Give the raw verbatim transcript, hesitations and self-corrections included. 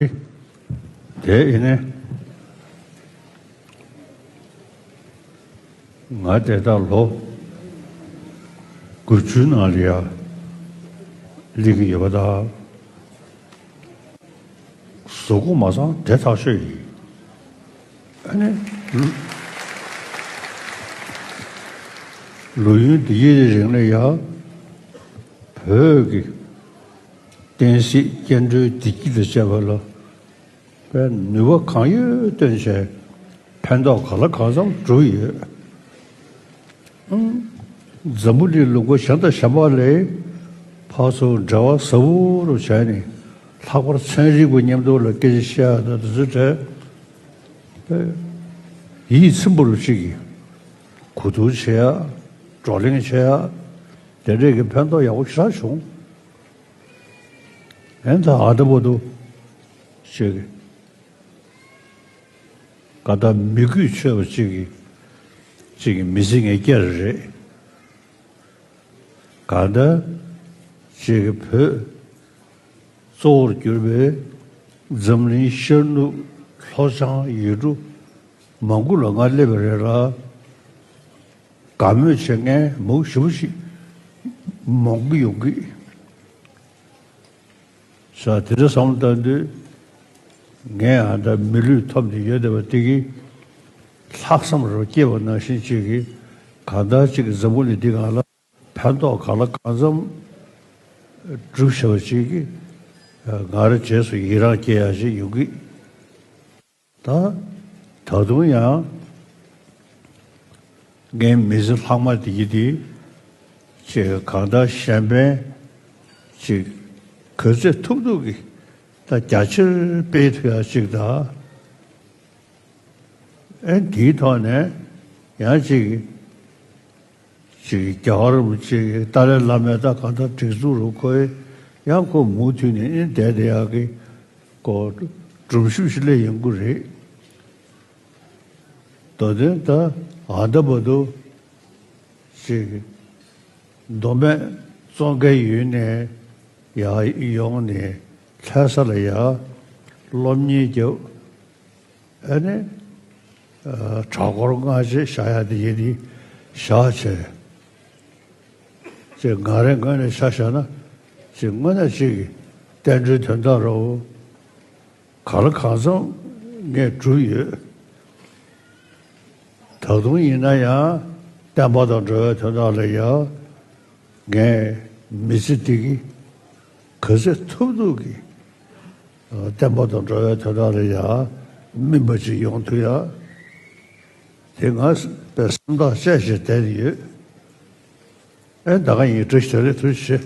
དེ་ཡིན་ནས་ང་དེ་ལྟར་ལོ་དགུ་བཅུའི་ནང་ལ་ཡ་སླེབས་ཀྱི་ཡོད་པ་དང་། གཟུགས་པོ་མ་ཚང་དེ་ཐག་ཆོད་ཡིན། ཨ་ནི། ལོ་ཡུན་འདི་ཡི་རིང་ལ་ཡང་བོད་ཀྱི་བསྟན་སྲིད་སྐྱེ་འགྲོའི་བདེ་སྐྱིད་དང་བཅས་པ་ལ་དཔེ་ནུས་པ་གང་ཡོད་བཏོན་བྱས་ཕན་ཐོགས་གང་ལ་གང་འཚམ་བསྒྲུབས་ཡོད། འཛམ་བུ་གླིང་ལུང་པ་གཞན་དང་གཞན་པ་ལས་ཕར་ཚུར་འབྲེལ་བ་ཟབ་པོ་རུ་བྱས་ནས་ལྷག་པར་ཚན་རིག་པ་མཉམ་དུ་ལ་སྐད་ཆ་བཤད་ཡ་དང་དེ་ཚོའི་གྲས་ཡིད་ཚིམ་པོ་རུ་ཅིག་གིས་གོ་བསྡུར་བྱེད་ཡ། བགྲོ་གླེང་བྱེད་ཡ། དེ་འདྲས་ཀྱི་ཕན་ཐོགས་ཡག་པོ་ཞེ་དྲག་བྱུང་། ཨེ་ད་ཨ་ད་བར་དུ་ཅིག་ག་ད་མི་གུས་ཆོད་པ་ཅིག་གིས་ཅིག་གིས་མི་ཚེ་ངས་བསྐྱལ་རེད། གང་ལྟར་ཅིག་བོད་གཙོ་བོར་གྱུར་པའི་འཛམ་གླིང་ཤར་ནུབ་ལྷོ་བྱང་ཡུལ་གྲུ་མང་པོ་ལ་ང་སླེབས་པ་རེད་ལ། དགའ་མོས་བྱེད་མཁན་མང་ཞེ་པོ་ཞིག་མང་པོ་ཡོང་གི། ས་དེ་འདྲ་བསམ་བློ་བཏང་དུས་ངས་ཨ་ད་མི་ལུས་ཐོབ་ནས་ཡོད་བསྡད་པ་དེ་གིས་ལྷག་བསམ་རུ་སྐྱེས་པ་ནང་བཞིན་ཅིག་གིས་གང་ལྟར་ཅིག་འཛམ་བུ་གླིང་འདི་སྒང་ལ་ཕན་ཐོགས་གང་ལ་གང་འཚམ་སྒྲུབ་བྱ་བ་ཅིག་གིས་ང་རང་རྗེས་སུ་ཡི་རངས་སྐྱེ་ཡ་ཞིག་ཡོང་གི། ད་ད་དུང་ཡང་ངའི་མི་ཚེ་ལྷག་མ་དེ་གི་དེ་ཅིག་གང་ལྟར་གཞན་ཕན་ཅིག་ག་ཚོད་ཐུབ་ཐུབ་ཀྱིས་ད་རྒྱ་ཆེར་སྤེལ་ཐུབ་ཡ་ཅིག་དང་། ཨེ་དེའི་ཐོག་ནས་ཡང་ཅིག་ཅིག་རྒྱལ་བ་རིན་པོ་ཆེ་གི་ཏཱ་ལའི་བླ་མའི་ད་གང་ལྟར་སྒྲིག་འཛུགས་རུ་ཁོས་ཡང་ཁོ་མུ་མཐུད་ནས་ཨེ་བསྡད་བསྡད་ཡག་གི་ཁོ་སྒྲུབ་ཞུ་ཞིག་སླེབས་ཡོང་གི་རེད། མདོ་དོན་ད་ཨ་ད་བར་དུ་ཅིག་མདོ་སྨད་ཙོང་ཁའི་ཡུལ་ནས་ཡར་ཡོང་ནས་ལྷ་ས་ལ་ཡར་སློབ་གཉེར་རྒྱབ། ཨ་ནི་གྲྭ་སྐོར་སྔ་རྗེས་བཞག་ཡ་དེ་ཡིན་དེ་བཞག་བྱས། ཅེས་ང་རའི་ངོས་ནས་ཆ་བཞག་ན་ཅིག་དངོས་གནས་ཅིག་གི་བསྟན་འགྲོའི་དོན་དག་རོ། གང་ལ་གང་འཚམ་ངས་བསྒྲུབས་ཡོད། ད་དུང་ཡིན་ན་ཡང་བསྟན་པ་དང་འགྲོ་བའི་དོན་དག་ལ་ཡང་ངས་མི་ཚེ་འདི་གི་ག་ཚོད་ཐུབ་ཐུབ་ཀྱིས་བསྟན་པ་དང་འགྲོ་བའི་དོན་དག་ལ་ཡང་སྨིན་པ་ཅིག་ཡོང་ཐུབ་ཡ། དེ་ང་དཔེ་སེམས་ཐག་བཅད་བྱས་བསྡད་ཡོད། ཨེ་ད་ག་ཡིན། བཀྲ་ཤིས་བདེ་ལེགས། ཐུགས་རྗེ་ཆེ།